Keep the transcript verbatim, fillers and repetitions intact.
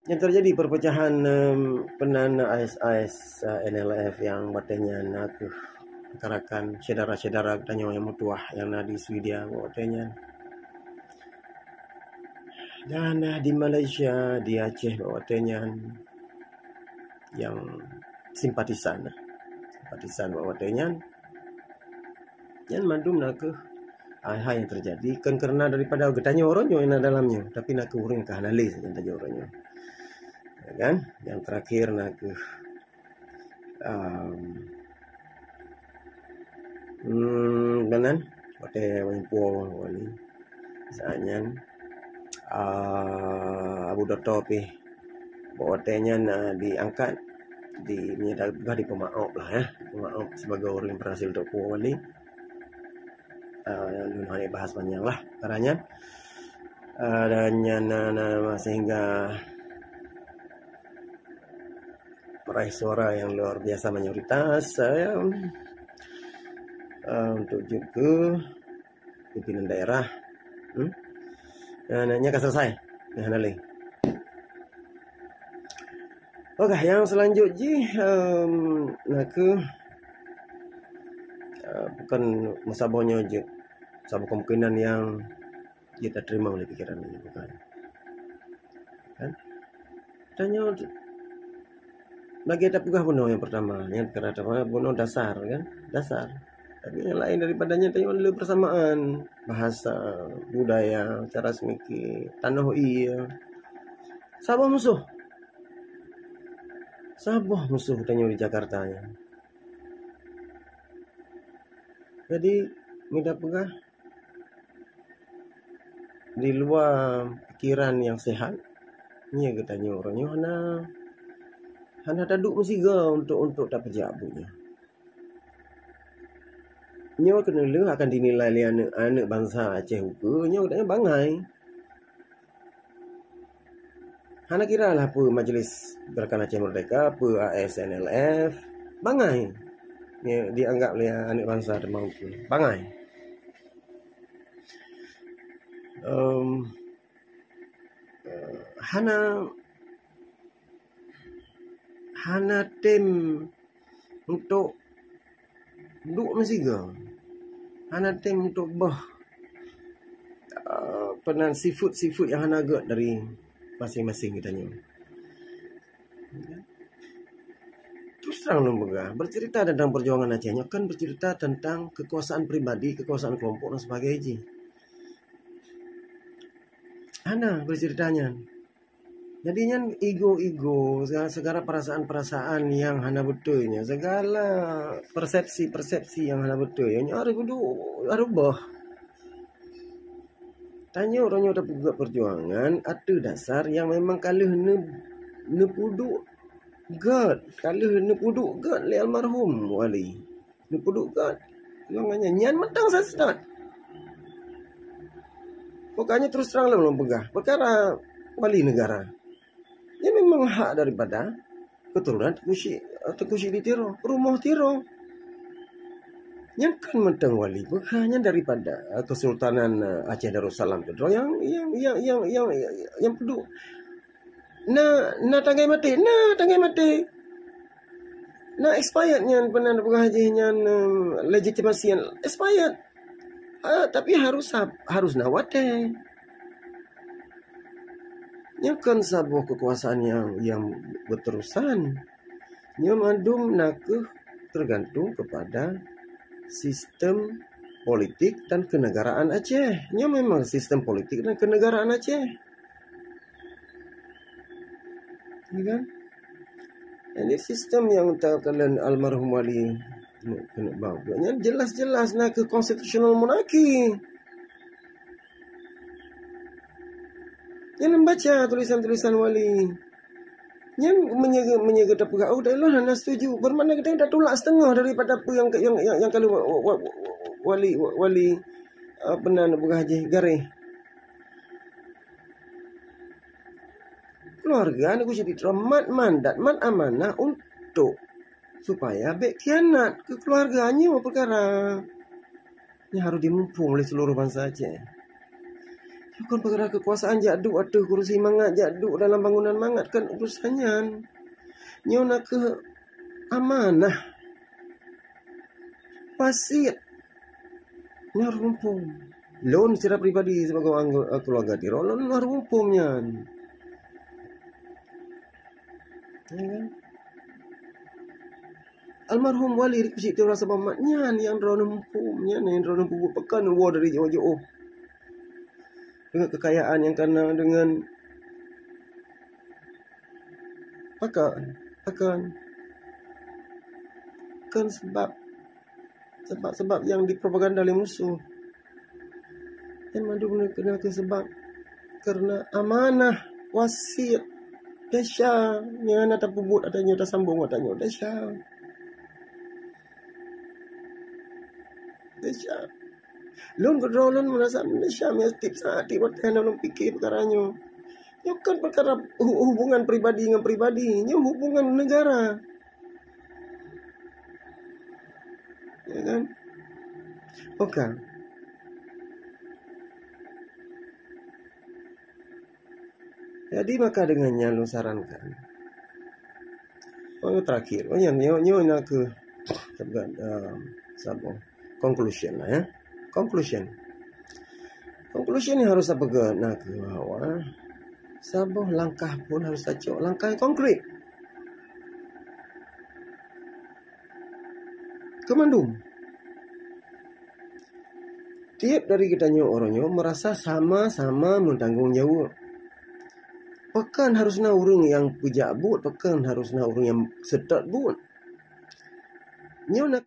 Nyang teujadi peupecahan, em, peunan AS-AS, eh, NLF nyang watée nyan na kheueh rakan-rakan syedara-syedara geutanyoe nyang meutuwah nyang na di Swedia watée nyan. Dan, eh, di Malaysia, di Aceh watée nyan nyang simpatisan, simpatisan watée nyan. Nyan mandum na kheueh hai-hai nyang teujadi, kon kareuna daripada geutanyoe uroe nyoe nyang na dalam nyoe, tapi na kheueh ureuëng ka hana lé nyang tajak uroe nyoe. Ya kan? Nyang terakhir na kheueh, um, hmm, meunan, watée Wayang Po wali. Saat nyan, ah, Abu Doto pih bak watée nyan, ah, diangkat, di, meunyoe ka dipeuma'ob lah, ya. Dipeuma'ob sibagoe ureuëng nyang berhasil untuk puwoe wali. Ah, lôn hana bahas panjang lah, karena nyan. Ah, dan nyan, na, na, sehingga meraih suara yang luar biasa mayoritas, ah, ya, ah, untuk jeuet keu pimpinan daerah. Hmm? Nah, nah, nyan ka selesai. Nah, hana lé. Okey, nyang seulanjut jih, em, na kheueh, eh, bukan meusaboh nyoe jeuet. Saboh kemungkinan nyang jeuet tateurimong lé pikeran nyoe, bukan. Kan? Tanyoe lagée tapeugah bunoe nyang pertama, nyang keureutama bunoe dasar, kan? Dasar. Tapi nyang laén daripada nyan tanyoe le persamaan bahasa, budaya, cara seumiké, tanoh ié. Saboh musoh. Saboh musoh tanyoe di Jakarta nyan. Jadi, mida peugah, di luwa pikiran nyang sehat, nyoe geutanyoe uroe nyoe hana, hana taduek meusigoe untuk, untuk tapeujak buet nyoe. Nyoe keuneulheueh akan dinilai lé aneuëk, aneuëk bansa Aceh ukeue, nyoe geutanyoe bangai. Hana kira lah peue Majlis Gerakan Aceh Merdeka, peue ASNLF, bangai. Nyoe dianggap lé aneuëk bansa teuma ukeue. Bangai. Em, eh, hana, hana tem untuk duek meusigoe. Hana tem untuk boh, eh, peunan sifeuet-sifeuet nyang hana gét dari masing-masing geutanyoe. Terus terang lôn peugah, bercerita tentang perjuangan Aceh nyoe kan bercerita tentang kekuasaan pribadi, kekuasaan kelompok dan sebagainya jih. Hana bercerita nyan. Jadi nyan ego-ego, segala, segala perasaan-perasaan nyang hana beutôi nyan, segala persepsi-persepsi nyang hana beutôi nyan harôh geuduek, harôh boh. Tanyoe uroe nyoe tapeugah perjuangan ateueh dasar nyang memang ka lheueh ne-, neupeuduek gét, ka lheueh neupeuduek gét lé almarhum wali. Neupeuduek gét. Nyan, nyan mantong sesat. Makanya terus terang lôn peugah, peukara wali negara, nyan memang hak daripada keturunan Teungku Chik, Teungku Chik di Tiro, rumoh Tiro. Nyan kan mantong wali peugah nyan daripada Kesultanan, eh, Aceh Darussalam keudroe nyang, nyang, nyang peuduek. Na, na tanggai maté, na tanggai maté. Na expired nyan, peunan peugah jih nyan, eh, legitimasi nyan expired. Ah, tapi harôh sab-, harôh na watée. Nyan kon saboh kekuasaan nyang, nyang beuterusan. Nyoe mandum na kheueh teugantung keupada sistem politik dan kenegaraan Aceh. Nyoe memang sistem politik dan kenegaraan Aceh. Ya kan? Jadi sistem nyang takalon almarhum wali keuneuk bak nyan jelas-jelas na kheueh constitutional monarchy. Nyan baca tulisan-tulisan wali. Nyan meunyoe, meunyoe gata peugah, "Oh, ulôn hana setuju," bermakna gata dah tolak setengah daripada apa nyang, nyang, nyang, nyang ka lheueh wa-, wa-, wa-, wali, wa-, wali, apa nan peugah jih garéh. Keuluwarga Teungku Chik di Tiro mat mandat, mat amanah untuk supaya bék khianat keu keuluwarga nyoe peukara. Nyan harôh jimuphom lé seuluruh bansa Aceh. Bukan peukara keukuasaan jak duek ateueh kurusi mangat, jak duek dalam bangunan mangat, kan urusan nyan. Nyoe na kheueh amanah. Wasiet. Nyoe harôh muphom. Lôn secara pribadi sibagoe anggota keuluwarga Tiro, lôn harôh muphom nyan. Ya kan? Almarhum Wali Riku Syik Tiro Sabah Mat nyan nyang droeneuh muphom, nyan nyang droeneuh peubuet, pakon woe dari jiôh-jiôh. Deungon keukayaan nyang kana deungon pakon, pakon. Kon sabab, sabab-sabab nyang dipropaganda lé musoh. Nyan mandum na kheueh sabab kareuna amanah, wasiet desya, nyang hana tapeubuet ata nyoe, tasambong ata nyoe, desya. Desya. Lôn keudroe lôn meurasa meudesya, meunyo tiep saát, tiep watèe hana lôn pike peukara nyoe. Nyoe kon peukara hu-, hubungan pribadi ngon pribadi, nyoe hubungan negara. Ya kan? Oke. Jadi, maka deungon nyan lôn sarankan. Oh, terakhir. Oh, nyan, nyoe, nyoe na kheueh, um, saboh conclusion lah, ya. Conclusion. Conclusion nyang harôh tapeugah na kheueh bahwa saboh langkah pun harôh tacok langkah nyang konkret. Keu mandum. Tiep dari geutanyoe uroe nyoe meurasa sama-sama meutanggong jaweueb. Pakon harôh na ureuëng nyang peujak buet, pakon harôh na ureuëng nyang seutôt buet. Nyoe na